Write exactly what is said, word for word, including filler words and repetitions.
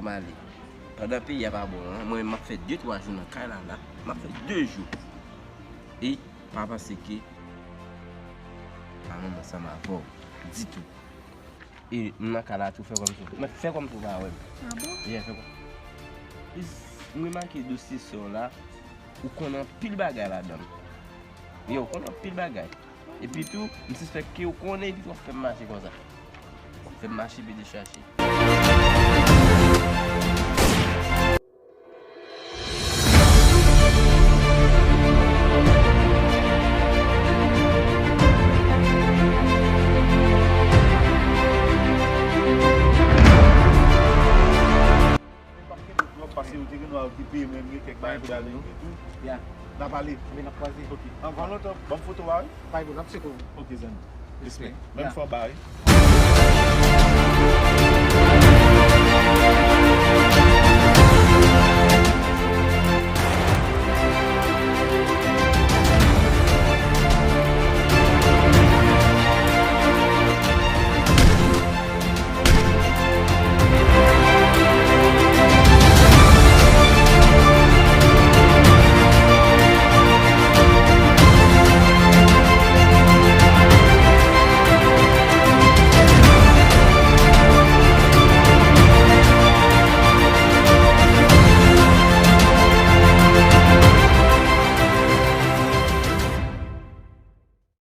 M ale. Pandan peyi a pa bon an, mwen menm m ap fè de twa jou nan kay la la. M ap fè de jou. E pa panse ke pa manman ansanm avè w ditou. E m nan kay la tou, fè kòmsi w, men fè kòmsi w pa wè m. Ah bon? Yeah, fè kòm. M remake dosye sa w la, ou konnen anpil bagay ladan l. Yeah, ou konnen anpil bagay. Epi tou, m sispèk ke ou konnen epi w ap fè m mache konsa. W ap fè m mache pede chache. Pase yo te gen dwa okipe, men gen kèk bagay pou y al regle tou. Ya. N a pale. Anben, n ap kwaze. Ok. Anvan lontan, ban m foto a, wi. Bay bon, n ap tcheke w. Ok, zanmi. Respè. Respè. Menm fò ba, wi.